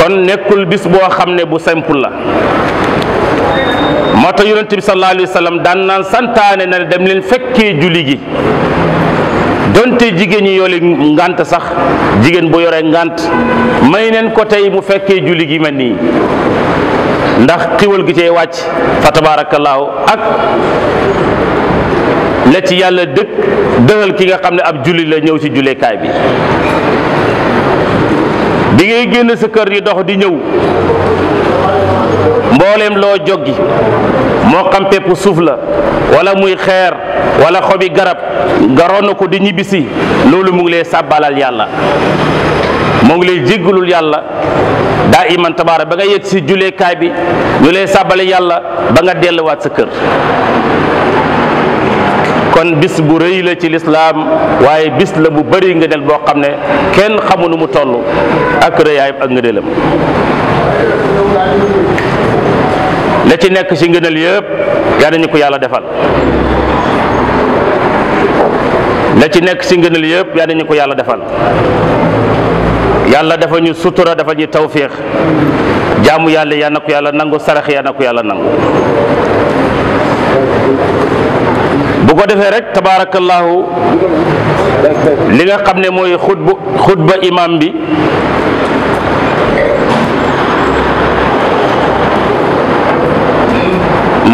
kon nekkul bis boo xam ne bu simple la moo tax yonent bi sallallahu alayhi wa sallam daan naan santaane na dem leen fekkee julli gi donte jigéen ñi yoole ngant sax jigéen bu yore ngant may neen ko tey mu fekkee julli gi mel nii ndax xiwal gi cee wàcc fa tabaarakallaahu ak la ci yàlla dëgal ki nga xam ne ab julli la ñëw ci jullekaay bi bi ngay génn sa kër di dox di ñëw mbooleem loo joggi moo xam pepp suuf la wala muy xeer wala xobi garab nga ron ko di ñibbisi loolu mu ngi lay sàbbalal yàlla mu ngi lay jéggalul yàlla daa iman tabaara ba nga yegg si julleekaay bi ñu lay sàbbale yàlla ba nga delluwaat sa kër kon bis bu rëy la ci lislaam waaye bis la bu bëri ngëneel boo xam ne kenn xamu nu mu toll ak rëyaay ak ngëneelam la ci nekk ci ngëneel yëpp yal nañu ko yàlla defal la ci nekk ci ngëneel yëpp yal nañu ko yàlla defal yàlla dafa ñu sutura dafa ñu tawfiix jaamu yàlla yal na ko yàlla nangu sarax yal na ko yàlla nangu bu ko defee rek tabaarakallaahu li nga xam ne mooy xutba imam bi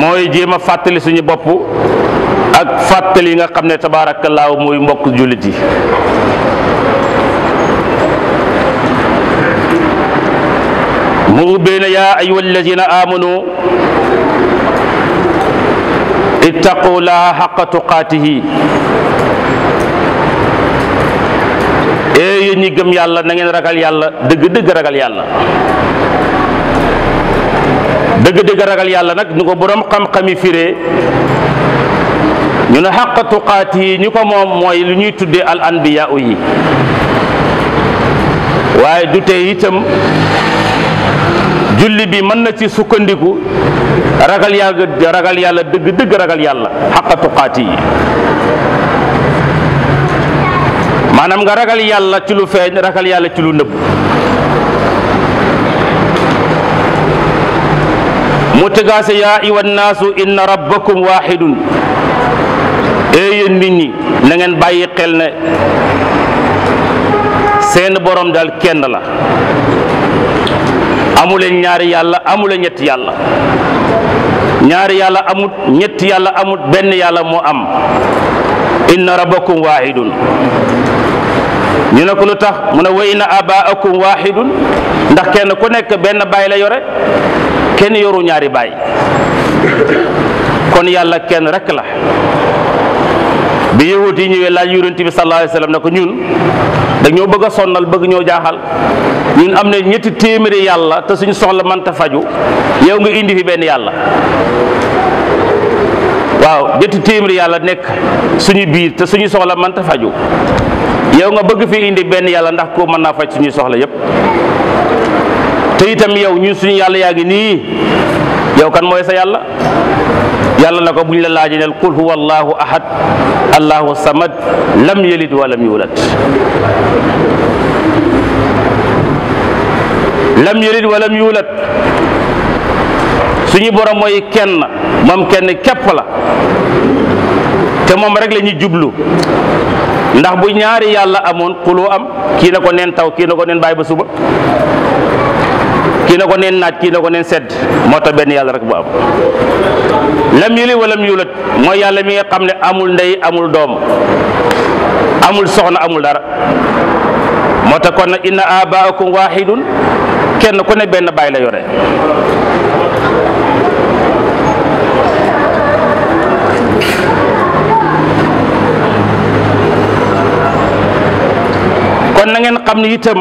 mooy jéem a fàttali suñu bopp ak fàttali yi nga xam ne tabaarakallaahu mooy mbokk jullit yi mu ubbee na yaa ayyuha allazina amanu ittaqullaha haqqa tuqaatihi yéen ñi gëm yàlla na ngeen ragal yàlla dëgg-dëgg ragal yàlla dëgg-dëgg ragal yàlla nag ñu ko borom xam-xami firee ñu ne haqqa tuqaatihi ñu ko moom mooy lu ñuy tuddee al anbiyaa yi waaye du tey itam julli bi mën na ci sukkandiku ragal yàlla dëgg ragal yàlla xaqa tuqaati yi maanaam nga ragal yàlla ci lu feeñ ragal yàlla ci lu nëbb mu tegaase yaa ayyuha nnaasu inna rabbakum waahidun yéen nit ñi na ngeen bàyyi xel ne seen borom daal kenn la amuleen ñaari yàlla amuleen ñetti yàlla ñaari yàlla amut ñetti yàlla amut benn yàlla moo am inna rabbakum waahidun ñu ne ko lu tax mu ne wa inna abaakum waahidun ndax kenn ku nekk benn baay la yore kenn yoru ñaari baay kon yàlla kenn rek la bi yahut yi ñëwee laaj yonent bi sallallahu alayhi wa sallam ne ko ñun dañoo bëgg a sonnal bëgg ñoo jaaxal ñun am na ñetti téeméeri yàlla te suñu soxla mënta faju yow nga indi fi benn yàlla waaw ñetti téeméeri yàlla nekk suñu biir te suñu soxla mënta faju yow nga bëgg fi indi benn yàlla ndax ko mën naa faj suñuy soxla yépp te itam yow ñun suñu yàlla yaa ngi nii yow kan mooy sa yàlla yàlla na ko buñ la laajee neel qul huwa allahu ahad allahu samad lam yalid walam yulad lam yalid walam yulad suñu borom mooy kenn moom kenn képp la te moom rek la ñuy jublu ndax bu ñaari yàlla amoon xuloo am kii na ko neen taw kii na ko neen bàyyi ba suba kii na ko neen naaj kii na ko neen sedd moo tax benn yàlla rek bu am lam yalid walam yulad mooy yàlla mi nga xam ne amul ndey amul doom amul soxna amul dara moo tax kon nag inna abaakum waahidun kenn ku ne benn baay la yore kon na ngeen xam ne itam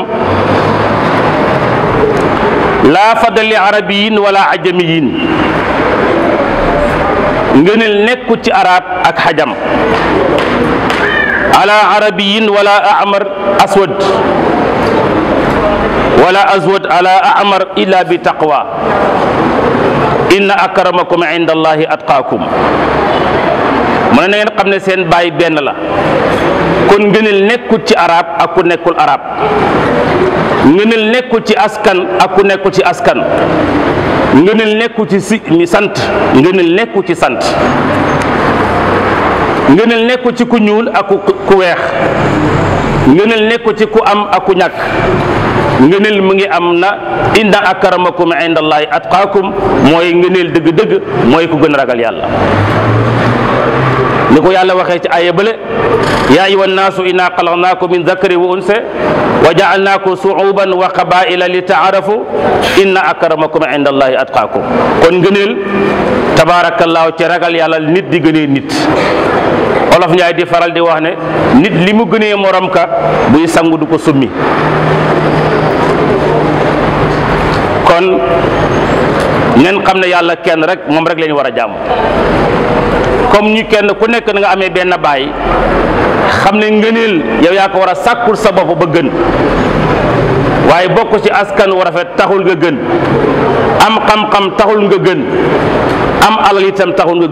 laa fadla li arabiyin wala ajamiyin ngëneel nekkut ci arab ak xajam ala arabiyin wala amar aswad wala aswad ala amar illa bi taqwa inna akramakum inda allahi atqaakum mu ne na ngeen xam ne seen baay benn la kon ngëneel nekkul ci arab ak ku nekkul arab ngëneel nekkul ci askan ak ku nekkul ci askan ngëneel nekkul ci sant ngëneel nekkul ci sant ngëneel nekkul ci ku ñuul ak ku weex ngëneel nekkul ci ku am ak ku ñàkk ngëneel mu ngi am na inna akramakum indallahi atqaakum mooy ngëneel dëgg-dëgg mooy ku gën a ragal yàlla ni ko yàlla waxee ci aaya bële yaa ayyuhan naasu inna xalaqnaakum min zakarin wa unsa wa jaalnaakum suuban wa qabaila li taarafu inna akramakum indallahi atqaakum kon ngëneel tabaarakallaahu ci ragal yàlla nit di gënee nit Olof Njaay di faral di wax ne nit li mu gënee morom ka buy sangu du ko summi kon ngeen xam ne yàlla kenn rek moom rek la ñu war a jaamu comme ñu kenn ku nekk na nga amee benn baay xam ne ngëneel yow yaa ko war a sàkkul sa bopp ba gën waaye bokk ci askan wu rafet taxul nga gën am xam-xam taxul nga gën am alal itam taxul nga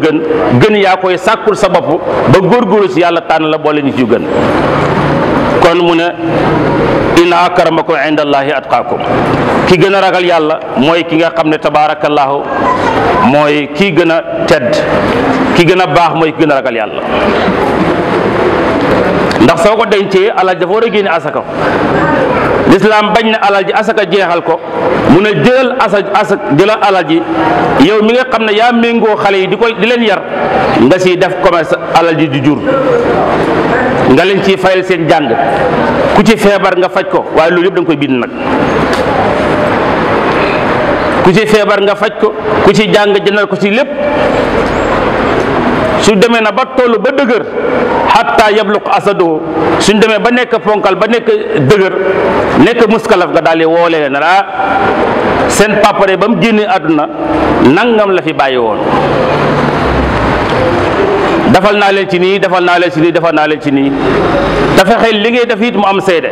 gën yaa koy sàkkul sa bopp ba góorgóorlu ci yàlla tànn la boole nit yu gën kon mu ne inna akramakum indallahi atqaakum ki gën a ragal yàlla mooy ki nga xam ne tabaarakallaahu mooy kii gën a tedd ki gën a baax mooy ki gën a ragal yàlla ndax soo ko dencee alal dafa war a génne asaka lislaam bañ na alal ji asaka jeexal ko mu ne jëlal alal ji yow mi nga xam ne yaa méngoo xale yi di leen yar nga si def commerce alal ji di jur nga leen ciy fayal seen jàng ku ci feebar nga faj ko waaye loolu yëpp da nga koy bind nag ku ci feebar nga faj ko ku ci jàng jëndal ko ci lépp su demee na ba toll ba dëgër xatta yabluq asado suñ demee ba nekk ponkal ba nekk dëgër nekk muskalaf nga daal di woolee ne la seen papa de ba mu génnee àdduna nangam la fi bàyyi woon defal naa leen ci nii defal naa leen ci nii defal naa leen ci nii dafa xel li ngay def it mu am seede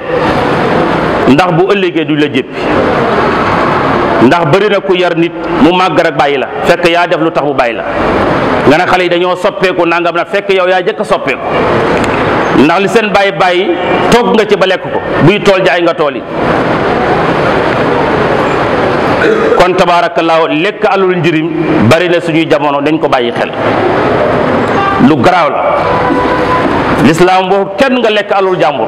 ndax bu ëllëgee duñ la jéppi ndax bëri na ku yar nit mu màgg rek bàyyi la fekk yaa def lu tax mu bàyyi la nga ne xale yi dañoo soppeeku nangam na fekk yow yaa jëkk a soppeeku ndax li seen bàyyi toog nga ci ba lekk ko buy tool jaay nga tool yi kon tabaarakallaahu lekk alul njëriñ bari na suñuy jamono dañ ko bàyyi xel lu garaaw la lislaam boobu kenn nga lekk alul jàmbur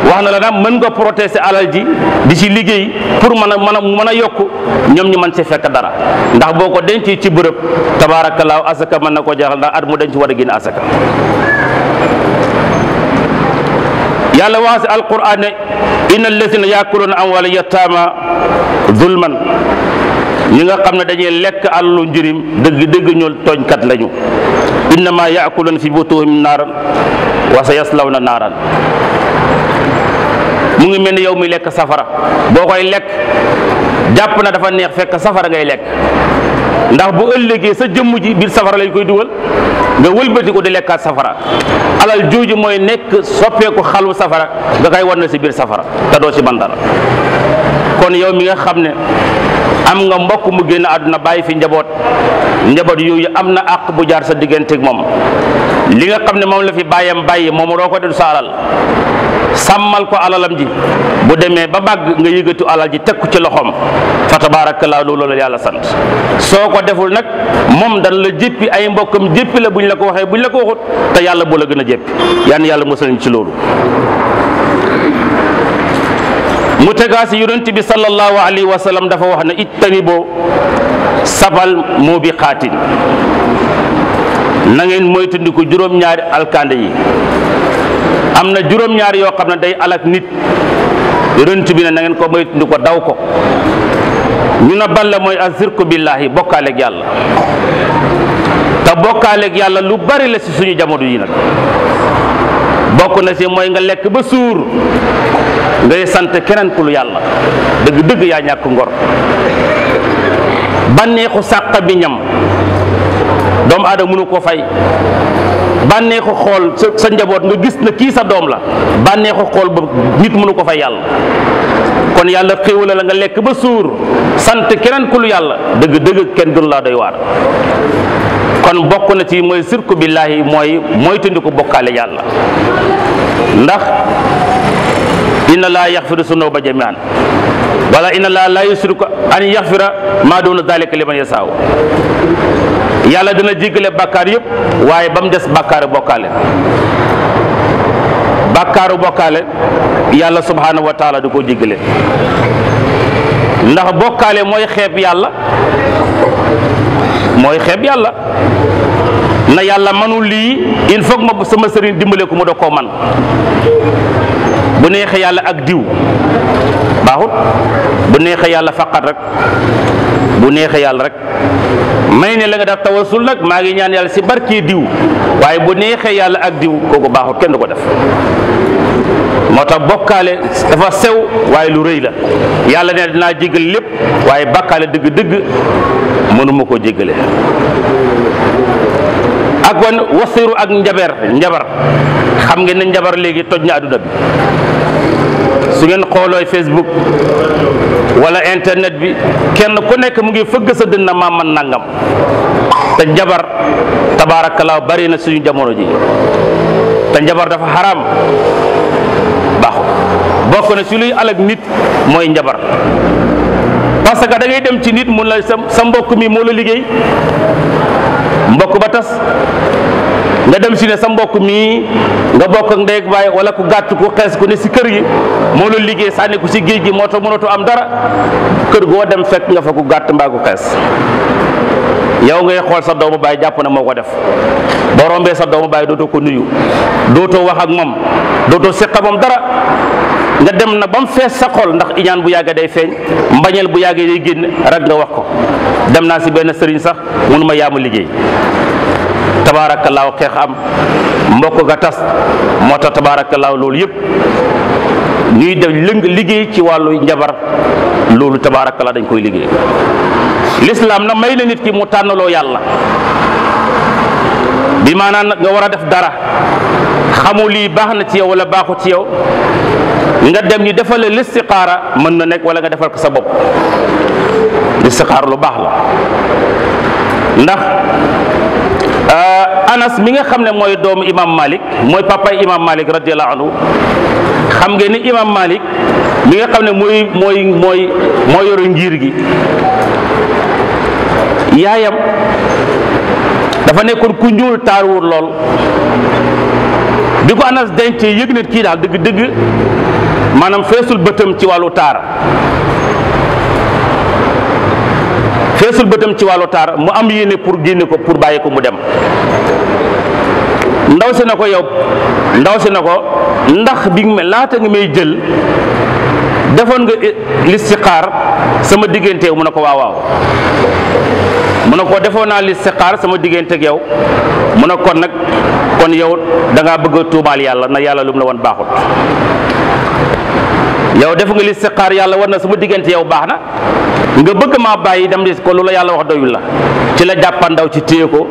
wax na la nag mën nga protéger alal ji di ci liggéey pour mën a yokk ñoom ñu mën ci fekk dara ndax boo ko denc ci bërëb tabaarakallaahu asaka mën na ko jeexal ndax at mu dañ ci war a génne asaka yàlla wax si alquran ne inna allazina yaakuluuna amwaala yataama zulman ñi nga xam ne dañuy lekk alalu njërim dëgg ñu tooñkat lañu innama yaakuluuna fi butuunihim naaran wa sa yaslawna naaran mu ngi mel ni yow mi lekk safara boo koy lekk jàpp na dafa neex fekk safara ngay lekk ndax bu ëllëgee sa jëmm ji biir safara lañ koy dugal nga wëlbati ko di lekkaat safara alal jooju mooy nekk soppeeku xalu safara nga koy wan na si biir safara te doo si man dara kon yow mi nga xam ne am nga mbokk mu génn àdduna bàyyi fi njaboot yooyu am na àq bu jaar sa digganteeg moom li nga xam ne moom la fi bàyyi moom doo ko def sa alal sàmmal ko alalam ji bu demee ba bàgg nga yëgatu alal ji teg ko ci loxoom fa tabaarakallaa loolu la yàlla sant soo ko deful nag moom dana la jéppi ay mbokkam jéppi la buñ la ko waxee buñ la ko waxut te yàlla boo la gën a jéppi yan yàlla musal ñu ci loolu mu tegaasi yonent bi sallallahu alayhi wa sallam dafa wax ne ijtanibu sabal muubiqaatin na ngeen moytandiku juróom-ñaari alkande yi am na juróom-ñaari yoo xam ne day alak nit yonent bi ne na ngeen ko moytandiku daw ko ñu ne ban la mooy azirku billahi bokkaaleeg yàlla te bokkaaleeg yàlla lu bari la si suñu jamono yi nag bokk na si mooy nga lekk ba suur ngay sant keneen ku lu yàlla dëgg yaa ñàkk ngor bànneexu sàq bi ñam doomu aadama mënu ko fay bànneexu xool sa njaboot nga gis na kii sa doom la bànneexu xool ba nit mënu ko fay yàlla kon yàlla xéwala la nga lekk ba suur sant keneen ku lu yàlla dëgg kenn gënu laa doy waar kon bokk na ci mooy sirku billahi mooy moytandiku bokkaale yàlla ndax inna laa yaxfiru sunuba jamian wala inna laa laa yusriku an yaxfira maa doona dalika liman yasaaw yàlla dina jéggale bàkkaar yëpp waaye ba mu des bàkkaaru bokkaale bàkkaaru bokkaale yàlla subhanahu wa taala du ko jéggale ndax bokkaale mooy xeeb yàlla na yàlla manul lii il faut que ma sama sëriñ dimbale ko mu da koo man bu neexee yàlla ak diw baaxut bu neexee yàlla faqat rek bu neexee yàlla rek may ne la nga def tawasul nag maa ngi ñaan yàlla si barkee diw waaye bu neexee yàlla ak diw kooku baaxut kenn du ko def moo tax bokkaale dafa sew waaye lu rëy la yàlla ne dinaa jégal lépp waaye bàkkaale dëgg-dëgg mënuma koo jégale ak wan wasiru ak njabar xam ngeen ne njabar léegi toj na adduna bi su ngeen xoolooy Facebook wala internet bi kenn ku nekk mu ngi fëgg sa dënn maa man nangam te njabar tabaarakallaa bari na suñu jamono ji te njabar dafa xaraam baaxul bokk na si luy alag nit mooy njabar parce que da ngay dem ci nit mun la sa mbokk mi moo la liggéey mbokk ba tas nga dem si ne sa mbokk mii nga bokk ak ndey ak baay wala ku gàtt ku xees ku ne si kër gi moo la liggéey sànni ko si géej gi moo tax mënatoo am dara kër goo dem fekk nga fa ku gàtt mbaa ku xees yow ngay xool sa doomu baay jàpp na moo ko def boo rombee sa doomu baay dootoo ko nuyu dootoo wax ak moom dootoo seq moom dara nga dem na ba mu fees sa xol ndax iñaan bu yàggee day feeñ mbañeel bu yàggee day génn rek nga wax ko dem naa si benn sëriñ sax mënuma yaama liggéey tabaarakallaahu xeex am mbokk ga tas moo tax tabaarakallaahu loolu yëpp ñuy def liggéey ci wàllu njabar loolu tabaarakallaahu dañ koy liggéey l'islam na may la nit ki mu tànnaloo yàlla bi maanaam nga war a def dara xamu lii baax na ci yow wala baaxu ci yow nga dem ñu defal la listixaara mën na nekk wala nga defal ko sa bopp listixaara lu baax la ndax Anas mi nga xam ne mooy doomu imam Malik mooy papay imam Malik radiyallahu anhu xam ngeen ni imam Malik mi nga xam ne mooy yoru ngir gi yaayam dafa nekkoon ku ñuul taaruwul lool bi ko Anas dencee yëg ne kii daal dëgg-dëgg maanaam feesul bëtam ci wàllu taar mu am yéene pour génne ko pour bàyyi ko mu dem ndaw si na ko ndax bi nga laata nga may jël defoon nga listixaar sama diggante mu ne ko waaw mu ne ko defoon naa listixaar sama diggante ak yow mu ne kon nag kon yow da ngaa bëgg a tuumaal yàlla na yàlla lu mu la woon baaxut yow def nga listixaar yàlla war na sama diggante yow baax na nga bëgg maa bàyyi dem di ko lu la yàlla wax doyul la ci la jàppandaw ci téye ko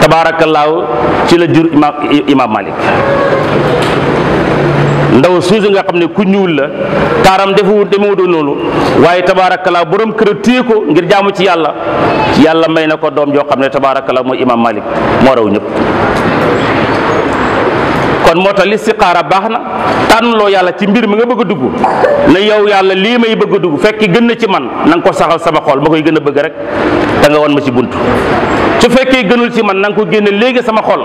tabaarakallaahu ci la jur imam Malik ndaw suusi nga xam ne ku ñuul la taaram demewu doon noonu waaye tabaarakallaahu borom kër téye ko ngir jaamu ci yàlla may na ko doom joo xam ne tabaarakallaahu mooy imam Malik moo raw ñëpp kon moo tax listixaara baax na tànnloo yàlla ci mbir mi nga bëgg a dugg na yow yàlla lii may bëgg a dugg fekk gën na ci man na nga ko saxal sama xol ma koy gën a bëgg rek da nga won ma ci bunt su fekkee gënul ci man na nga ko génne léegi sama xol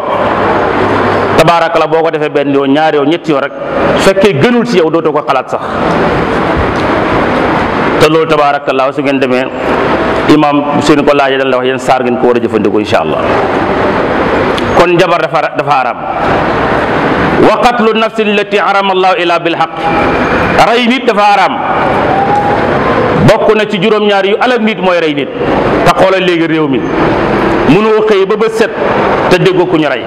tabaarakallaa boo ko defee benn yoon ñaari yoon ñetti yoon rek su fekkee gënul ci yow dootoo ko xalaat sax te loolu tabaarakallaa su ngeen demee imam seen ko laajee dañ la wax yéen saar ngeen ko war a jëfandikoo incha allah kon njabar dafa haram wa qatlu nafsi allati harama allahu illa bil haqq rey nit dafa haram bokk na ci juróom-ñaar yu alal nit mooy rey nit te xoolal léegi réew mi mënoo xëy ba set te déggoo ku ñu rey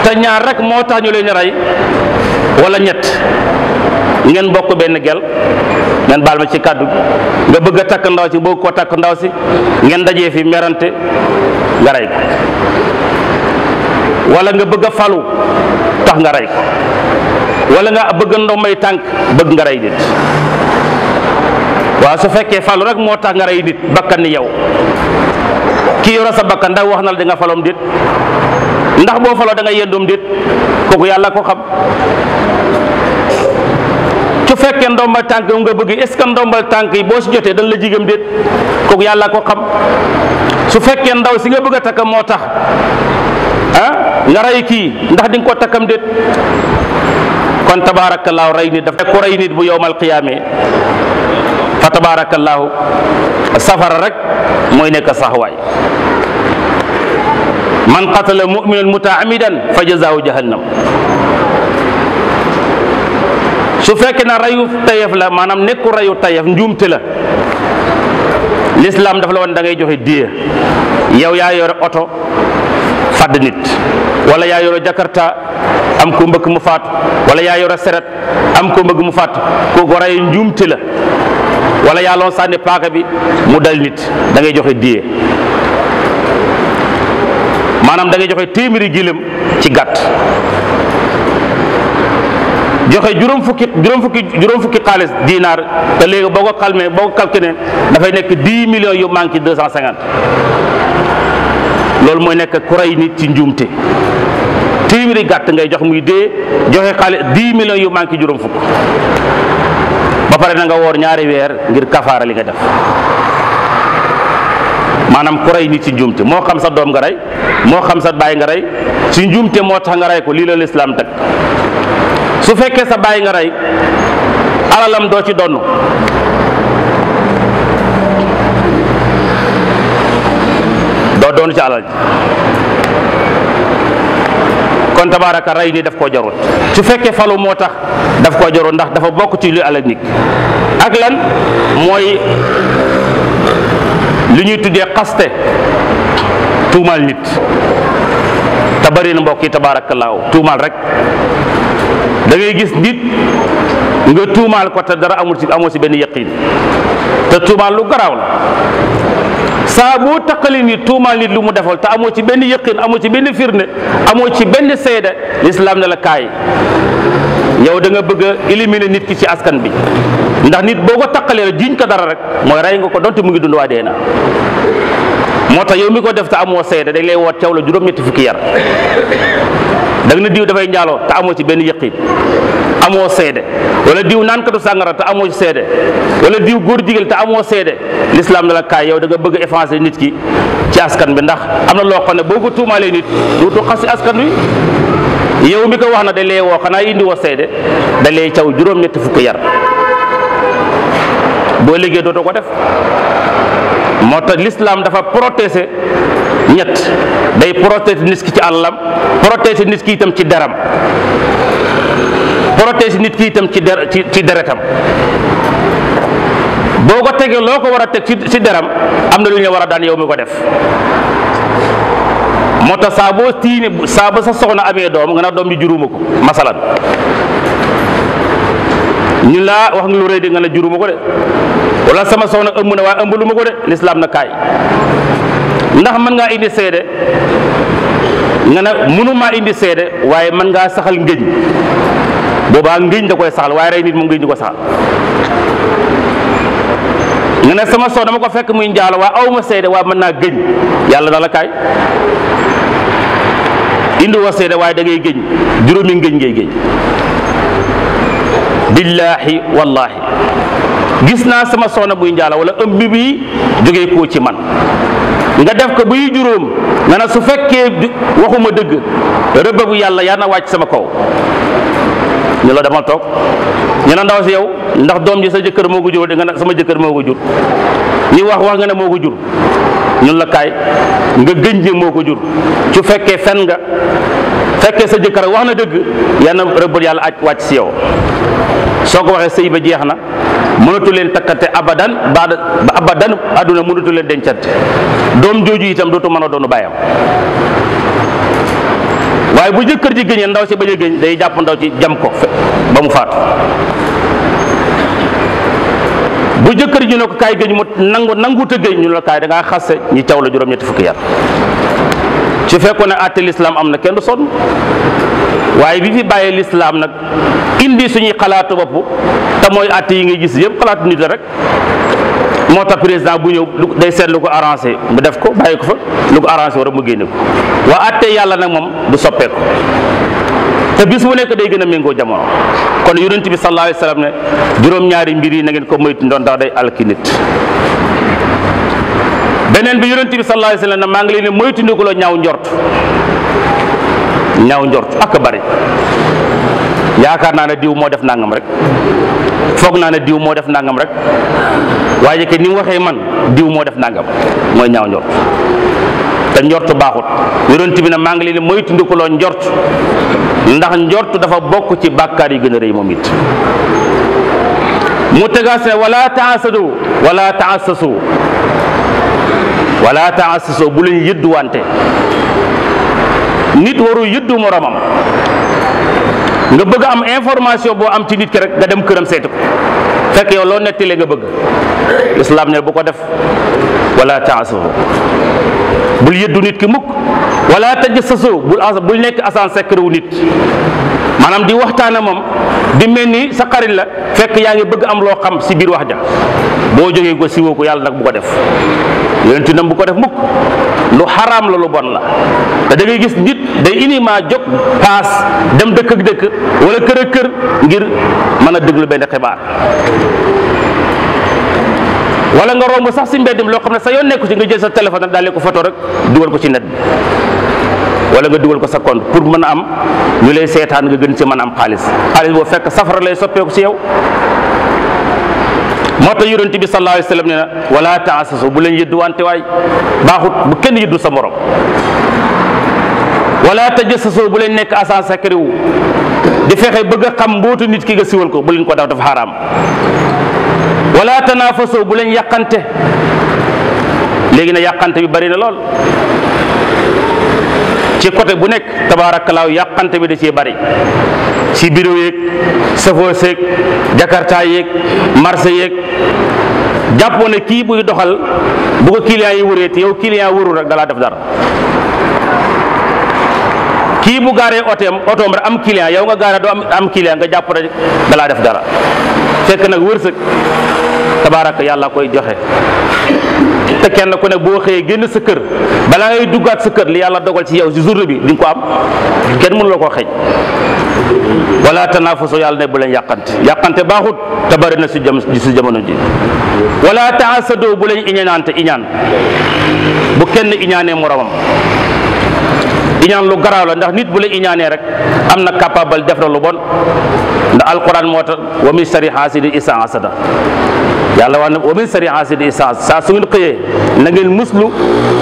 te ñaar rek moo tax ñu leen rey wala ñett ngeen bokk benn gel ngeen baal ma ci kàddu nga bëgg a takk ndaw si bëgg koo takk ndaw si ngeen dajee fi merante nga rey ko wala nga bëgg a falu tax nga rey ko wala nga bëgg ndombay tànk bëgg nga rey nit waaw su fekkee falu rek moo tax nga rey nit bakkan ni yow ki yoro sa bakkan ndax wax na la da nga falom déet ndax boo faloo da nga yendum déet kooku yàlla ko xam. su fekkee ndombal tànk yi nga bëgg est-ce que ndombal tànk yi boo si jotee dañ la jigam déet kooku yàlla ko xam. su fekkee ndaw si nga bëgg a takk moo tax nga rey kii ndax di nga ko takkam déet kon tabaarakallaahu rey nit dafa ko rey nit bu yowmal qiyaame fa tabaarakallaahu safara rek mooy nekk saxwaay. man qatala muminan mutaamidan fa jazaahu jahannam. su fekkee na reyu tayef la maanaam nekku reyu tayef njuumte la l'islam dafa la woon da ngay joxe diya. yow yaa yore oto fadd nit wala yaa yore jakarta am ko mbëkk mu faatu wala yaa yore seret am ko mbëkk mu faatu kooku rey njuumte la wala yaa loon sànni paaka bi mu dal nit da ngay joxe diya. maanaam da ngay joxe téeméeri gilem ci gàtt joxe juróom fukki xaalis dinaar te léegi boo ko calmé boo ko calculé dafay nekk 10 millions yu manqué 250 loolu mooy nekk ku rey nit ci njuumte. téeméeri gàtt ngay jox muy dee joxe xaalis 10 millions yu manqué juróom fukk ba pare na nga woor ñaari weer ngir kafaara li nga def. maanaam ku rey nit ci njuumte moo xam sa doom nga rey moo xam sa baay nga rey ci njuumte moo tax nga rey ko lii la lislaam teg. su fekkee sa baay nga rey alalam doo ci donn doo doon ci alal ji kon tabaaraka rey ni daf koo jarut. su fekkee falu moo tax daf koo jarut ndax dafa bokk ci lu alal nit ak lan mooy li ñuy tuddee xaste tuumaal nit te bari na mbokk yi tabaarakallaahu tuumaal rek da ngay gis nit nga tuumaal ko te dara amoo ci benn yaqin te tuumaal lu garaaw la. saa boo taqali nit tuumaal nit lu mu defal te amoo ci benn yaqin amoo ci benn firnde amoo ci benn seede lislaam ne la kaay yow da nga bëgg a éliminer nit ki ci askan bi ndax nit boo ko taqalee la jiñ ko dara rek mooy rey nga ko donte mu ngi dund waa dee na. moo tax yow mi ko def te amoo seede dañ lay woot caw la juróom-ñetti fukki yar. da nga ne diw dafay njaaloo te amoo ci benn yëqin amoo seede wala diw naan katu sàngara te amoo ci seede wala diw góor jigéen te amoo seede l'islam ne la kaay yow da nga bëgg a effacer nit ki ci askan bi ndax am na loo xam ne boo ko tuumaalee nit duutu xas ci askan wi. yow mi ko wax na dañ lay woo xanaa indi woo seede dañ lay caw juróom-ñetti fukki yar boo liggéey dootoo ko def. moo tax l'islam dafa protéger ñett day protéger nit ki ci àllam protéger nit ki itam ci deram protéger nit ki itam ci deretam. boo ko tegee loo ko war a teg ci deram am na lu ñu war a daan yow mi ko def. moo tax saa boo tiine saa ba sa soxna amee doom nga ne doom bi juróoma ko masalan ñu laa wax nga lu rëy de nga ne juróoma ko de wala sama soxna ëmb na waaye ëmbaluma ko de lislaam na kaay ndax mën ngaa indi seede nga ne mënumaa indi seede waaye mën ngaa saxal ngëñ boobaa ngëñ da koy saxal waaye rey nit moom ngëñ di ko saxal. nga ne sama soxna dama ko fekk muy njaalo waaye aw ma seede waaye mën naa gëñ yàlla na la kaay indi wa seede waaye da ngay gëñ juróomi ngëñ ngay gëñ. billaahi wallaahi gis naa sama soxna buy njaalo wala ëmb bi jógee koo ci man nga def ko buy juróom nga ne su fekkee waxuma dëgg rëbb bu yàlla yaa na wàcc sama kaw. ñu la demal toog ñu ne ndaw si yow ndax doom ji sa jëkkër moo ko jur de nga ne sama jëkkër moo ko jur ñu wax nga ne moo ko jur ñun la kaay nga gëñ ne moo ko jur su fekkee fen nga fekkee sa jëkkër wax na dëgg yaa na rëbb yàlla aj wàcc si yow. soo ko waxee sëy ba jeex na mënatu leen takkate abadan ba abadan àdduna mënatu leen dencante doom jooju itam dootu mën a doonu bàyyam. waaye bu jëkkër ji gëñee ndaw si bañ a gëñ day jàpp ndaw ci jam ko ba mu faatu. bu jëkkër ji ne ko kaay gëñ mu nanguute gëñ ñu la kaay da ngaa xase ñi caw la juróom-ñetti fukki yar. su fekkoon ne àtte lislaam am na kenn du sonn waaye bi fi bàyyee lislaam nag indi suñuy xalaatu bopp te mooy àtte yi ngay gis yëpp xalaatu nit la rek moo tax président bu ñëw day seet lu ko arrangé mu def ko bàyyi ko fa lu ko arrangé war a mu génne ko waa àtte yàlla nag moom du soppeeku te bis bu nekk day gën a méngoo jamono kon yonent bi sallallahu alayhi wa sallam ne juróom-ñaari mbir yi na ngeen ko moytu ndoon ndax day alki nit beneen bi yonent bi sallallahu alayhi wa sallam ne maa ngi leen ne moytu ndikuloo ñaaw njort ak bari yaakaar naa ne diw moo def nangam rek foog naa ne diw moo def nangam rek waaye ke ni mu waxee man diw moo def nangam mooy ñaaw njort te njort baaxut yonent bi ne maa ngi leen di moytu ndikuloo njort ndax njort dafa bokk ci bàkkaar yi gën a rëy moom it mu tegaas ne wala taassasu bu leen yëdduwante nit waru yëddu moromam nga bëgg am information boo am ci nit ki rek nga dem këram seeti ko fekk yow loo nettalee nga bëgg islam ne bu ko def wala taassasu bul yëddu nit ki mukk wala tajassasu bul nekk agent secret wu nit maanaam di waxtaana moom di mel ni sa xarit la fekk yaa ngi bëgg am loo xam si biir wax ja boo jógee ko siwoo ko yàlla nag bu ko def yonent nam bu ko def mukk lu xaraam la lu bon la te da ngay gis nit day uniquement jóg paas dem dëkk ak dëkk wala kër ak kër ngir mën a déglu benn xibaar wala nga romb sax si mbedd mi loo xam ne sa yoon nekku ci nga jël sa téléphone nag daal ko photo rek dugal ko ci net bi wala nga dugal ko sa compte pour mën a am ñu lay seetaan nga gën ci mën a am xaalis boo fekk safara lay soppeeku ci yow moo tax yonent bi sallallahu alayhi wa sallam ne na wala taassasu bu leen yëddu wante waay baaxut bu kenn yëddu sa morom wala tajassasu bu leen nekk agent secret wu di fexe bëgg a xam mbootu nit ki nga siwal ko bu leen ko def dafa xaraam wala tanaafasu bu leen yàqante léegi na yàqante bi bari na lool ci côté bu nekk tabaarakallaahu yàqante bi da cee bari ci bureau yeeg safoo seeg jakarta yeeg marché yeeg jàppoo ne kii buy doxal bu ko client yi wëree te yow client wërul rek dalaa def dara kii bu gaaree otoom rek am client yow nga gaaree doo am client nga jàpp rek dalaa def dara fekk nag wërsëg tabaaraka yàlla koy joxe te kenn ku ne boo xëyee génn sa kër balaa ngay duggaat sa kër li yàlla dogal ci yow si journée bi di nga ko am kenn mënu la koo xëj wala tanaafasu yàlla ne bu leen yàqante baaxut te bari na si jamono ji wala taasado bu leen iñaan bu kenn iñaanee moromam iñaan lu garaaw la ndax nit bu la iñaanee rek am na capable def na lu bon ndax alquran moo tax wa min sharri hasidin isa hasada yàlla wax na wa min sharri hasidin isa hasada saa su ngeen xëyee na ngeen muslu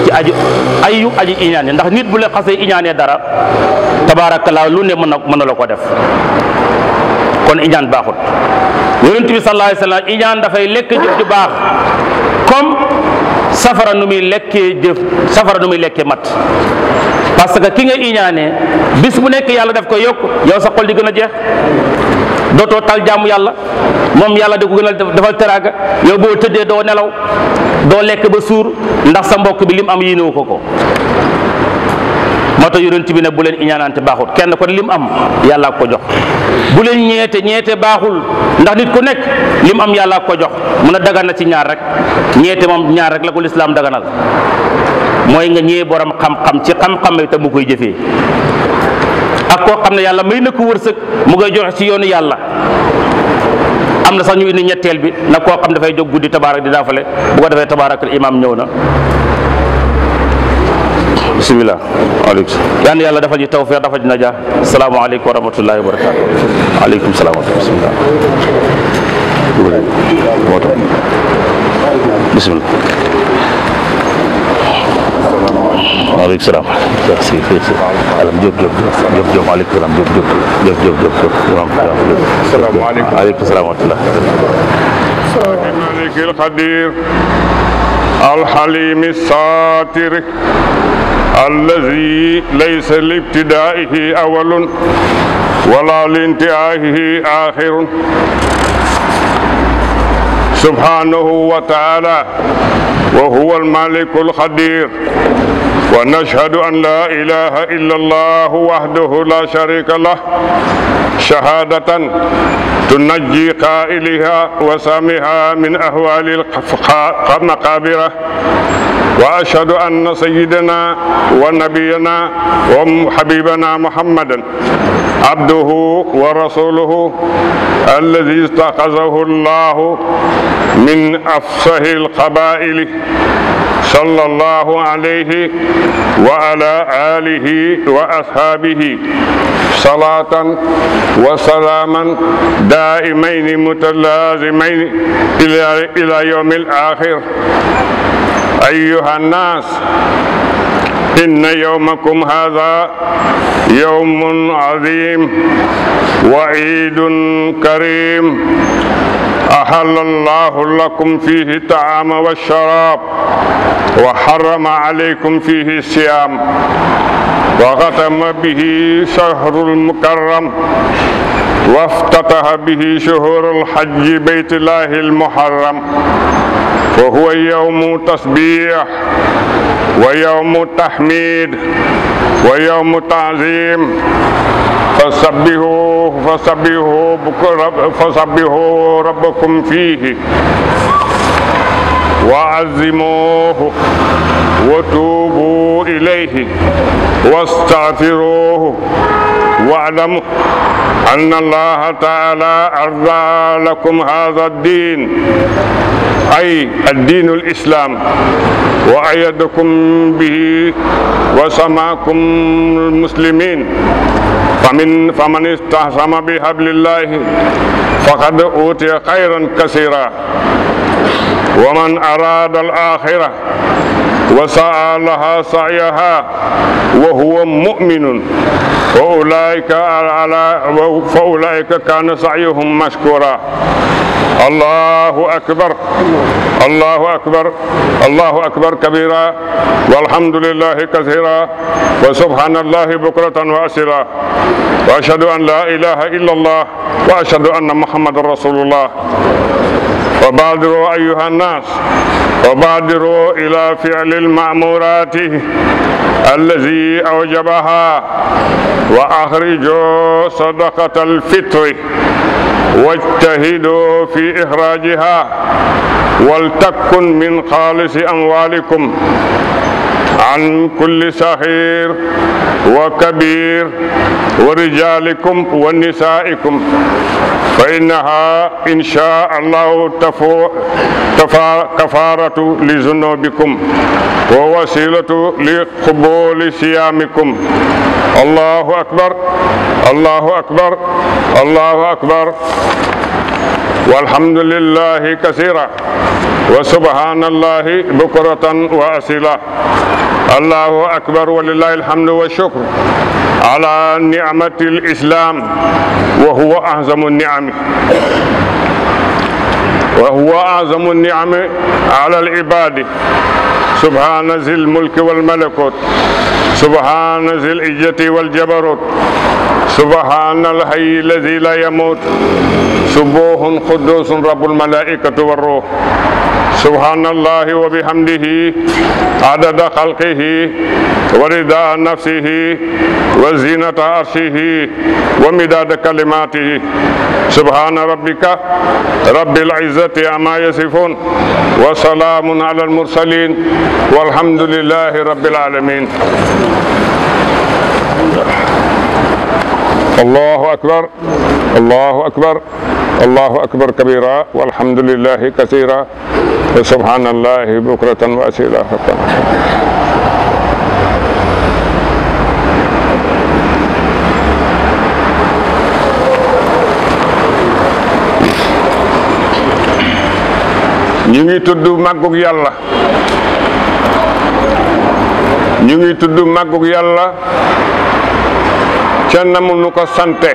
ci aji iñaane ndax nit bu la xasee iñaanee dara tabaarakallaa lu ne mën na la ko def kon iñaan baaxut yonent bi sallallahu alayhi wa sallam iñaan dafay lekk jëf ju baax comme safara nu muy lekkee mat parce que ki nga iñaanee bis bu nekk yàlla daf ko yokk yow sa xol di gën a jeex dootoo tal jaamu yàlla moom yàlla di ko gën a defal teraanga yow boo tëddee doo nelaw doo lekk ba suur ndax sa mbokk bi lim am yéenewu ko moo tax yonent bi ne bu leen iñaanante baaxul kenn ko lim am yàlla ko jox bu leen ñeete baaxul ndax nit ku nekk lim am yàlla ko jox mun a dagan na ci ñaar rek ñeete moom ñaar rek la ko lislaam daganal mooy nga ñëwee borom xam-xam ci xam-xam te mu koy jëfee ak koo xam ne yàlla may na ko wërsëg mu ngay joxe ci yoonu yàlla am na sax ñu indi ñetteel bi nag koo xam dafay jóg guddi tabaarak di daafale bu ko defee tabaarakal imaam ñëw na bisimilah aleykum yal na yàlla dafa ñu tawfiq dafa ñu najaa salaamaaleykum wa rahmatullahi wa barakaatu aleykum salaam wa rahmatulah bisimilah waaleykum salaam alam Diop waaleykum salaam Diop waaleykum salaam wa rahmatulah مالك القدير الحليم الساتر الذي ليس لابتدائه أول ولا لانتهائه آخر سبحانه وتعالى وهو الملك القدير ونشهد أن لا إله إلا الله وحده لا شريك له شهادة تنجي قائلها وسامها من أهوال المقابر. وأشهد أن سيدنا ونبينا وحبيبنا محمدا عبده ورسوله الذي استخرجه الله من أفصح القبائل صلى الله عليه وعلى آله وأصحابه صلاة وسلاما دائمين متلازمين إلى يوم الآخر. أيها الناس، إن يومكم هذا يوم عظيم وعيد كريم أحل الله لكم فيه الطعام والشراب وحرم عليكم فيه الصيام وختم به شهر المكرم وافتتح به شهور الحج بيت الله المحرم. وهو يوم تسبيح ويوم تحميد ويوم تعظيم. فسبحوا ربكم فيه وعظموه وتوبوا إليه واستغفروه واعلموا أن الله تعالى أرضى لكم هذا الدين، أي الدين الإسلام، وأيدكم به وسماكم المسلمين. فمن استعصم بحبل الله فقد أوتي خيرا كثيرا. ومن أراد الآخرة وسعى لها سعيها وهو مؤمن فأولئك كان سعيهم مشكورا. الله أكبر الله أكبر الله أكبر كبيرا والحمد لله كثيرا وسبحان الله بكرة وأصيلا وأشهد أن لا إله إلا الله وأشهد أن محمد رسول الله. وبادروا أيها الناس، وبادروا إلى فعل المأمورات الذي أوجبها، وأخرجوا صدقة الفطر واجتهدوا في إخراجها، ولتكن من خالص أموالكم عن كل صغير وكبير ورجالكم ونسائكم، فإنها إن شاء الله كفارة لذنوبكم ووسيلة لقبول صيامكم. الله أكبر الله أكبر الله أكبر والحمد لله كثيرا وسبحان الله بكرة وأصيلا. الله أكبر ولله الحمد والشكر على نعمة الإسلام، وهو أعظم النعم على العباد. سبحان ذي الملك والملكوت، سبحان ذي العزة والجبروت، سبحان الحي الذي لا يموت، سبوح قدوس رب الملائكة والروح. سبحان الله وبحمده عدد خلقه ورضا نفسه وزينة عرشه ومداد كلماته. سبحان ربك رب العزة عما يصفون وسلام على المرسلين والحمد لله رب العالمين. الله أكبر الله أكبر الله أكبر كبيرا والحمد لله كثيرا وسبحان الله بكرة وأصيلا. ñu ngi tudd màggug yàlla, ñu ngi tudd màggug yàlla ca namu nu ko sante,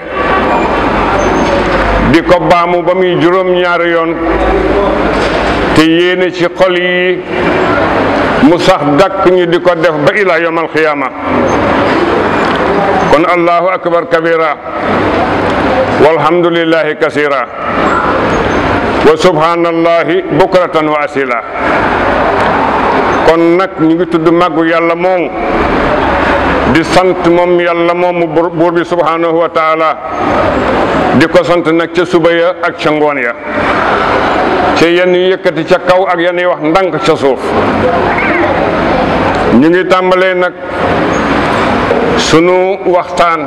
di ko baamu ba muy juróom-ñaari yoon, te yéene ci xol yi mu sax dakk ñu di ko def ba ila yawmal xiyaama. kon allahu akbar kabira walhamdulillahi kasira wa subhanallahi bukratan wa asila. kon nag ñu ngi tudd màggu yàlla moomu di sant moom yàlla moomu buur bi subhanahu wa taala di ko sant nag ca suba ya ak ca ngoon ya ca yenn yëkkati ca kaw ak yenn wax ndànk ca suuf. ñu ngi tàmbalee nag sunu waxtaan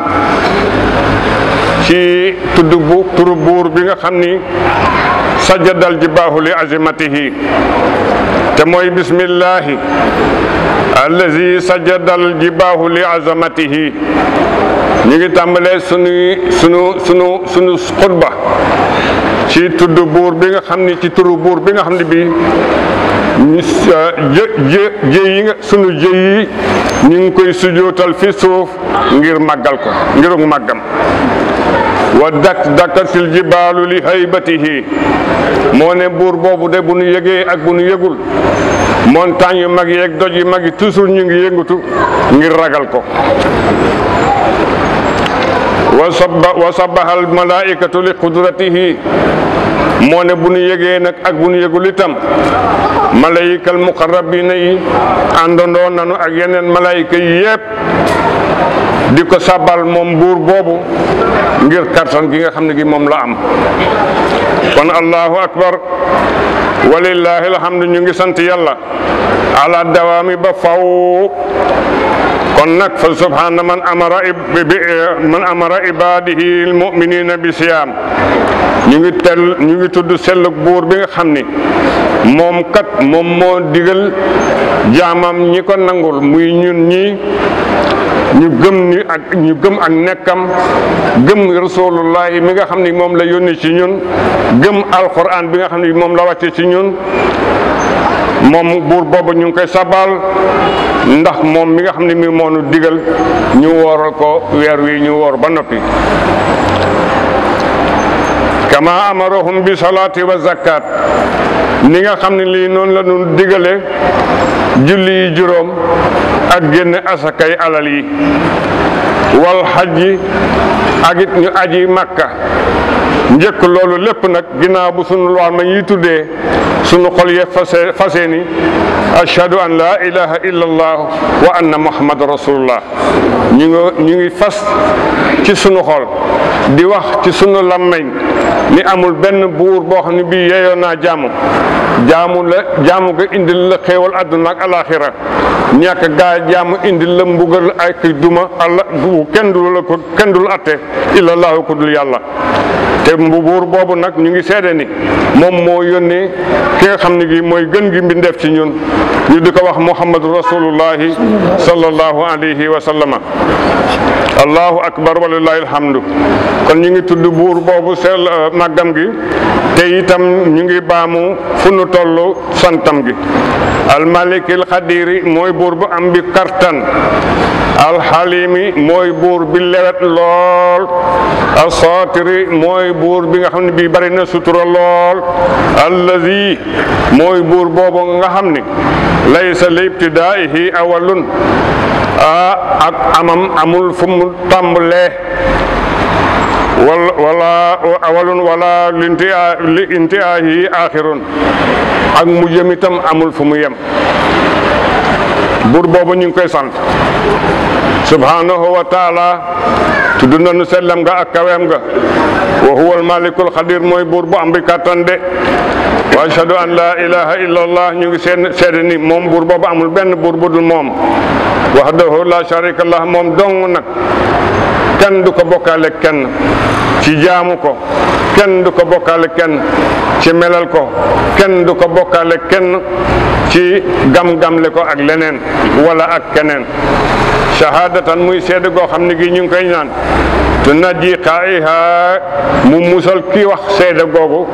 ci turu buur bi nga xam ni sajjadal jibaahu li azimatihi te mooy bismillahi allazi sajjadal jibaahu li azamatihi. ñu ngi tàmbalee sunu xutba ci tudd buur bi nga xam ni ci turu buur bi nga xam ni bi sunu jë yi ñu ngi koy sujootal fi suuf ngir màggal ko ngirug màggam. wa dakkatil jibaalu li haybatihi moo ne buur boobu de bu nu yëgee ak bu nu yëgul montagne yu mag yeeg doj yu mag yi toujours ñu ngi yëngatu ngir ragal ko. wa sabbahal malaikatu li qudratihi moo ne bu nu yëgee nag ak bu nu yëgul itam malaykal muqarrabina yi àndandoo nanu ak yeneen malayka yi yépp di ko sabal moom buur boobu ngir kartan gi nga xam ne gi moom la am. kon allahu akbar walillahi alhamdu. ñu ngi sant yàlla ala dawaami ba faw. kon nag fa subhana man amara ibadihi almuminina bi siyaam. ñu ngi tudd sellug buur bi nga xam ni moom kat moom moo digal jaamam ñi ko nangul muy ñun ñi ñu gëm ak nekkam gëm rasulullahi mi nga xam ni moom la yónni ci ñun gëm alquran bi nga xam ni moom la wàcce ci ñun. moom buur boobu ñu ngi koy sabal ndax moom mi nga xam ne mi moo nu digal ñu wooral ko weer wi ñu woor ba noppi. kama amarahum bi salaati wa zakat ni nga xam ne lii noonu la ñu digale julli yi juróom ak génne asakay alal yi wal hajji ak it ñu aji makka. njëkk loolu lépp nag ginnaaw bu sunu loi ma ñuy tuddee sunu xol ye fasee ni ashhadu an la ilaha illa allah wa anna muhammad rasulullah. ñu ngi fas ci sunu xol di wax ci sunu làmmeñ ni amul benn buur boo xam ne bii yeeyoo naa jaamu ga indil la xéewal àdduna ak alaxira ñàkk gaa jaamu indil la mbugal ak duma allah kenn dul atte illa allahu ku dul yàlla. te buur boobu nag ñu ngi seede ni moom moo yónnee ki nga xam ne gi mooy gën gi mbindeef ci ñun ñu di ko wax muhammadu rasulullahi sallallahu alayhi wa sallama. allahu akbar walillahi alhamdu. kon ñu ngi tudd buur boobu seel màggam gi te itam ñu ngi baamu fu nu toll santam gi. almalikil xadiri mooy buur bu am bi kartan. alxalimi mooy buur bi lewet lool. alsaatiri mooy buur bi nga xam ne bii bari na sutura lool. allazi mooy buur boobu nga xam ni laysa li ibtidaihi awalun ak amam amul fu mu tàmbalee wala awalun wala li intihaahi axirun ak mu jëm itam amul fu mu yem. buur boobu ñu ngi koy sant subhanahu wa taala tudd nañu sellam nga ak kaweem nga. wa huwa almalikul xadir mooy buur bu am bi kàttan de. wa ashhadu an la ilaha illa allah ñu ngi seede ni moom buur boobu amul benn buur bu dul moom. wahdahu la sharika lah moom dong nag kenn du ko bokkaale kenn ci jaamu ko. kenn du ko bokkaale kenn ci melal ko. kenn du ko bokkaale kenn ci gam-gamle ko ak leneen wala ak keneen. shahadatan muy seede goo xam ne gi ñu ngi koy ñaan tu najji qaa'iha mu musal kii wax seede googu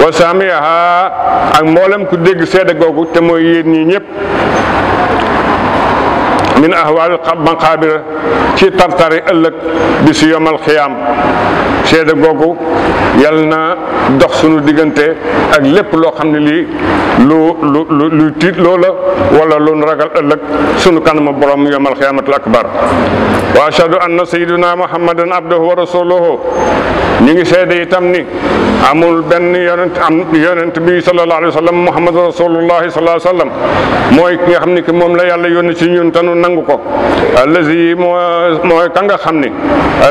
wa saamiha ak mboolem ku dégg seede googu te mooy yéen ñi ñëpp. min ahwaal maqaabira ci tartari ëllëg bi si yomal xiyaam seede googu yal na dox sunu diggante ak lépp loo xam ne lii lu tiit loola wala lu ragal ëllëg sunu kanama borom yomal xiyaamatul akbar wa ashhadu anna sayyidina muhammadan abduhu wa rasuluhu ñu ngi seede itam ni amul benn yonent bi sallallahu alayhi wa sallam muhammad rasulullahi sallallahu alayhi wa sallam mooy ki nga xam ni ki moom la yàlla yónni ci ñun tanu nangu ko allazi mooy ka nga xam ni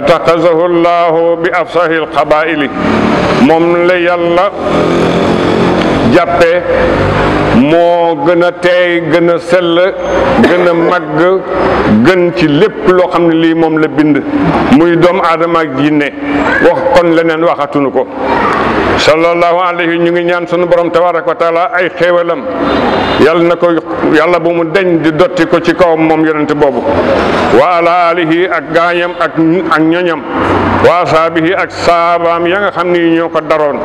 taqazahu llahu bi afsahil qabaili moom la yàlla jàppe moo gën a teey gën a sell gën a màgg gën ci lépp loo xam ne lii moom la bind muy doomu aadama ak jinne wax kon leneen waxatunu ko sallallahu alayhi ñu ngi ñaan sunu borom tabaraka wa taala ay xéewalam yàlla bu mu deñ di dotti ko ci kawam moom yonente boobu wa ala alihi ak gaañam ak ñoñam wa asaabihi ak saabaam ya nga xam ni ñoo ko daroon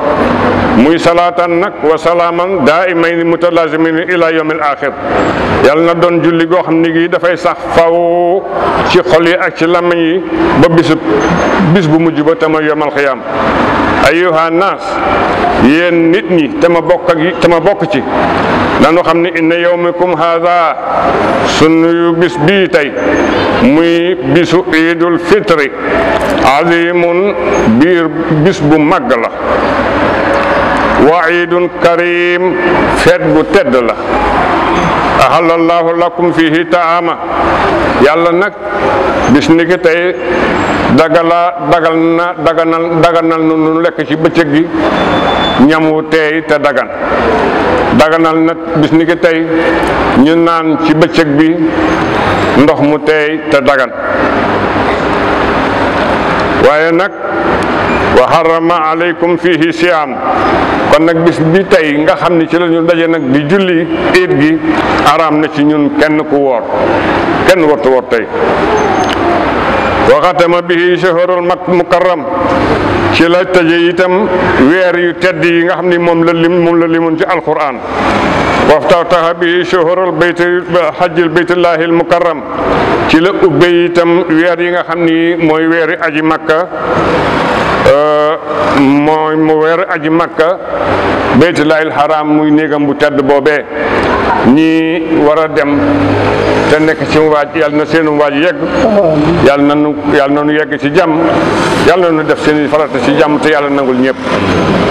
muy salaatan nag wa salaaman daa'imayni mutalazimin ila yawmil axir yàlla na doon julli goo xam ni gi dafay sax faw ci xol yi ak ci làmmiñ yi ba bis bu mujj ba tama yawmal xiyaam ayyuha naas yéen nit ñi te ma bokk ci nanu xam ne inna yawmakum haada sunu bis bii tey muy bisu iidul fitri azimun biir bis bu màgg la wa iidun karim feet bu tedd la ahalallahu lakum fihi taama yàlla nag bis ni ki tey daganal nu lekk ci bëccëg gi ñam wu teey te daganal nag bis ni ki tey ñu naan ci bëccëg bi ndox mu teey te dagan waaye nag wa harrama alaykum fihi siyaam kon nag bis bi tey nga xam ni ci la ñu daje nag di julli iid gi araam na ci ñun kenn ku woor kenn wartu woor tey wa xatama bihi shahrul mukarram ci la tëje itam weer yu tedd yi nga xam ni moom la limoon ci alquran waftataha bihi shahrul hajjil baytullahil mukarram ci la ubbe itam weer yi nga xam ni mooy weeri aji makka mooy mu weer aji makka baytullahil haram muy néegam bu tedd boobee ñi war a dem te nekk ci waaj yàlla na seenu waaj yegg yàlla na nu yegg ci jàmm yàlla na nu def seen farata ci jàmm te yàlla nangul ñëpp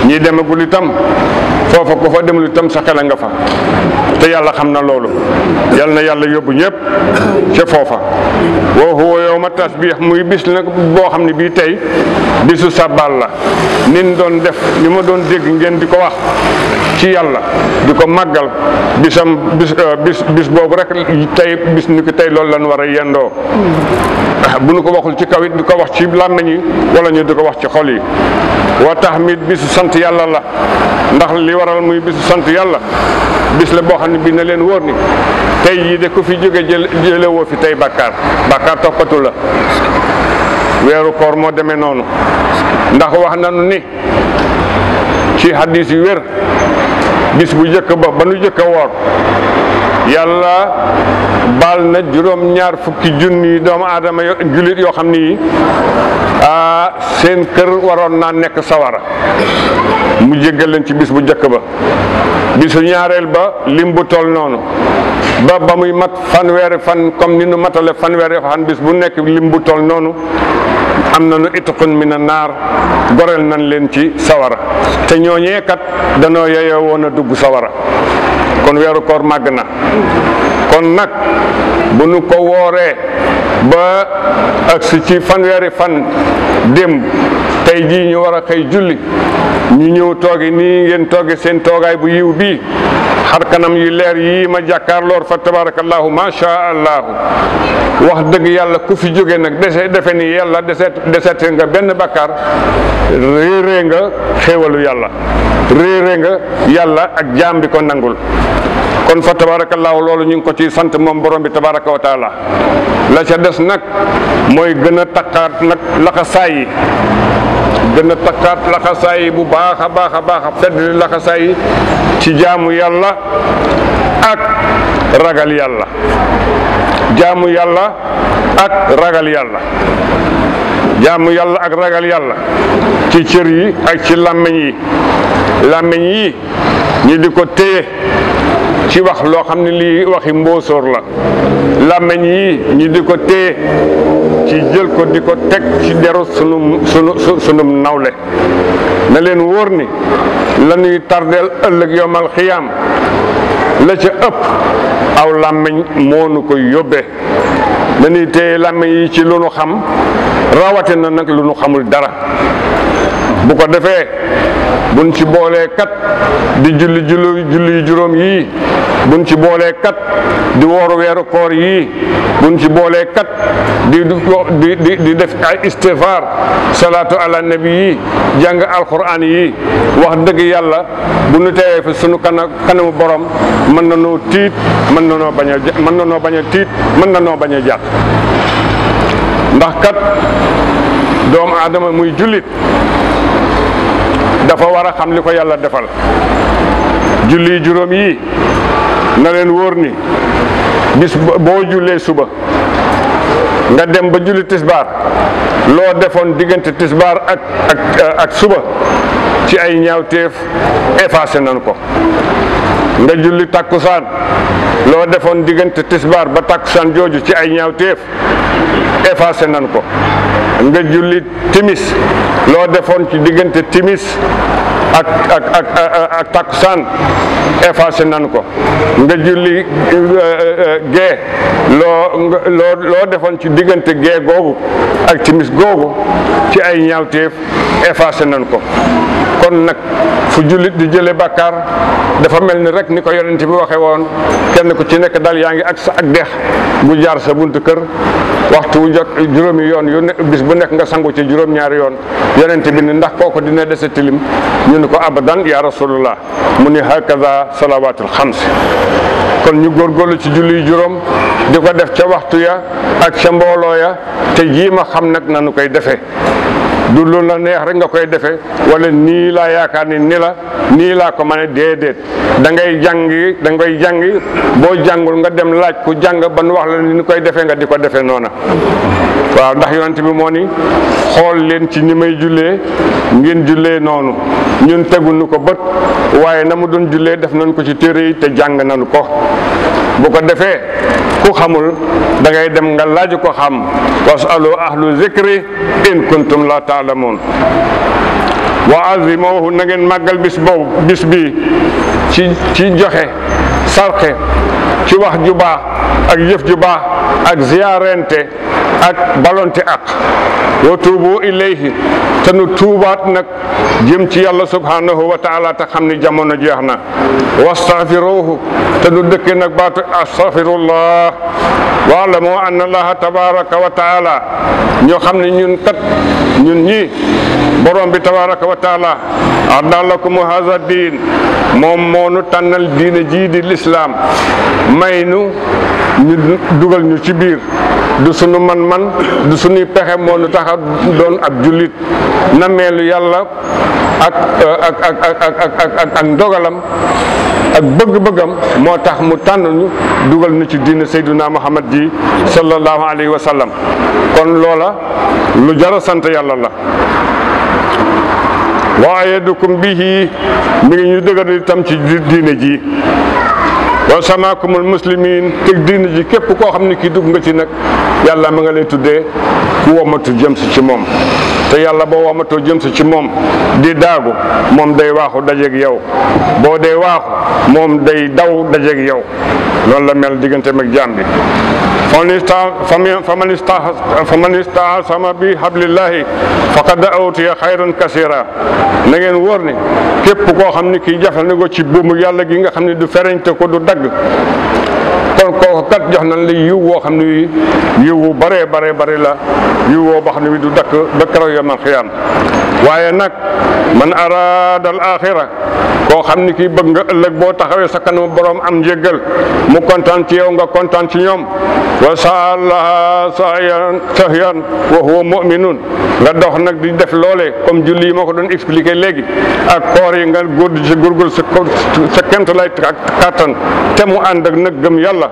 ñi demagul itam foofa ko fa demul itam sa xel nga fa te yàlla xam na loolu yàlla na yàlla yóbbu ñëpp ca foofa wa huwa yawma tasbih muy bis nag boo xam ne bii tey bisu sabbal la nin doon def li ma doon dégg ngeen di ko wax ci yàlla di ko màggal bis boobu rek tey bis ni ko tey loolu lañ war a yendoo bu nu ko waxul ci kaw it di ko wax ci làmmiñ yi wala ñu di ko wax ci xol yi wa tahmid bisu sant yàlla la ndax li waral muy bisu sant yàlla bis la boo xam ne bii na leen wóor ni tey jii de ku fi jóge jële woo fi tey bàkkaar toppatu la weeru koor moo demee noonu ndax wax nañu ni ci hadis yu wér bis bu njëkk ba nu njëkk a woor yàlla baal na juróom-ñaar fukki junni doomu aadama jullit yoo xam ni seen kër waroon naa nekk sawara mu jéggal leen ci bis bu njëkk ba bisu ñaareel ba lim bu toll noonu ba muy mat fanweeri fan comme ni nu matale fanweeri fan bis bu nekk lim bu toll noonu am nañu itqun mina naar goreel nañ leen ci sawara te ñooñee kat danoo yeyoo woon a dugg sawara kon weeru koor màgg na kon nag bu nu ko wooree ba agsi ci fanweeri fan démb tey jii ñu war a xëy julli ñu ñëw toogi nii ngeen toogi seen toogaay bu yiw bii xar kanam yu leer yii ma jàkkaarloor fa tabarakallahu ma sha allahu wax dëgg yàlla ku fi jóge nag defe ni yàlla deseet nga benn bakkaar réeree nga xéewalu yàlla réeree nga yàlla ak jaam bi ko nangul kon fa tabarakallahu loolu ñu ngi ko ci sant moom borom bi tabaraka wa taala la ca des nag mooy gën a takkaat nag laxasaay yi gën a takkaat laxasaay yi bu baax a fedd laxasaay yi ci jaamu yàlla ak ragal yàlla jaamu yàlla ak ragal yàlla jaamu yàlla ak ragal yàlla ci cër yi ak ci làmmiñ yi ñi di ko téye ci wax loo xam ne lii waxi mbóosóor la làmmiñ yi ñi di ko téye ci jël ko di ko teg ci deru sunu nawle na leen wóor ni la ñuy tardeel ëllëg yomal xiyaam la ca ëpp aw làmmiñ moo nu koy yóbbee dañuy téye làmmiñ yi ci lu nu xam rawate na nag lu nu xamul dara bu ko defee buñ ci boolee kat di julli juróom yii buñ ci boolee kat di wooru weeru koor yii buñ ci boolee kat di def ay istighfar salaatu ala nabi yi jàng alquran yi wax dëgg yàlla bu nu teewee fi sunu kanamu borom mën na noo tiit mën na noo bañ a tiit mën na noo bañ a jàtt ndax kat doomu aadama muy jullit dafa war a xam li ko yàlla defal julli juróom yi na leen wóor ni bis boo jullee suba nga dem ba julli tisbaar loo defoon diggante tisbaar ak suba ci ay ñaawteef effacé nañ ko nga julli takkusaan loo defoon diggante tisbaar ba takkusaan jooju ci ay ñaawteef effacé nañ ko nga julli timis loo defoon ci diggante timis ak takkusaan effacé nan ko nga julli gee loo defoon ci diggante gee googu ak timis googu ci ay ñaawteef effacé nan ko kon nag fu jullit di jële bàkkaar dafa mel ni rek ni ko yonent bi waxe woon kenn ku ci nekk daal yaa ngi ak sa ak dex bu jaar sa buntu kër waxtu wu jot juróomi yoon yu ne bis bu nekk nga sangu ci juróom-ñaari yoon yonent bi ni ndax kooku dina dese tilim ñu ni ko abadan ya rasulullah mu ni hakaza salawatul xams kon ñu góorgóorlu ci julli juróom di ko def ca waxtu ya ak ca mbooloo ya te jiima xam nag nanu koy defee du lu la neex rek nga koy defee wala nii laa yaakaar ni nii laa ko mën a déedéet da ngay jàngi boo jàngul nga dem laaj ku jàng ba nu wax la ni koy defee nga di ko defee noona waaw ndax yonent bi moo ni xool leen ci ni may jullee ngeen jullee noonu ñun teguñu ko bët waaye na mu doon jullee def nañ ko ci téere yi te jàng nañu ko bu ko defee ku xamul da ngay dem nga laaj ko xam wasalu ahlu zikri in kuntum la taalamuun wa azimuhu na ngeen màggal bis bi ci joxe sarxe ci wax ju baax ak jëf ju baax ak ziyaarente ak balonte ak wa tuubu ilayhi te nu tuubaat nag jëm ci yàlla subhanahu wa taala te xam ni jamono jeex na wastaghfiruhu te nu dëkke nag baatu astaghfirullah waalamu anna allaha tabaraka wa taala ñoo xam ne ñun ñi borom bi tabaraka wa taala adalakum haza diin moom moo nu tànnal diine jii di lislaam may nu ñu dugal ñu ci biir du sunu man-man du sunuy pexe moo nu tax a doon ab jullit nameelu yàlla ak ndogalam ak bëgg-bëggam moo tax mu tànn ñu dugal nu ci diine Seydina Muhammad ji sallallahu alayhi wa sallam kon loola lu jar a sant yàlla la wa ayadukum bihi mi ngi ñu dëgër itam ci diine ji wa samaakumul muslimin teg diine ji képp koo xam ne kii dugg nga ci nag yàlla ma nga lay tuddee ku womatu jëm si ci moom te yàlla boo womatoo jëm si ci moom di daagu moom day waaxu dajeeg yow boo dee waaxu moom day daw dajeeg yow loolu la mel digganteem ak jaam bi faman istaasama bi hablillahi faqad awtiya xayran kasira na ngeen wóor ni képp koo xam ne kii jafandikoo ci buumu yàlla gi nga xam ne du fereñte ko du dagg kon kooku kat jox nañ la yiw woo xam ne yiw wu bare la yiw woo boo xam ne du dakk ba keroog yawmal xiyaam waaye nag man araada al axira koo xam ni kii bëgg nga ëllëg boo taxawee sa kanam borom am njéggal mu kontaan ci yow nga kontaan ci ñoom wa saalaha sahyan wa huwa mu'minun nga dox nag di def loolee comme julli yi ma ko doon expliqué léegi ak koor yi nga góor ci gurgul sa kemt lay kàttan te mu ànd ak nag gëm gëm yàlla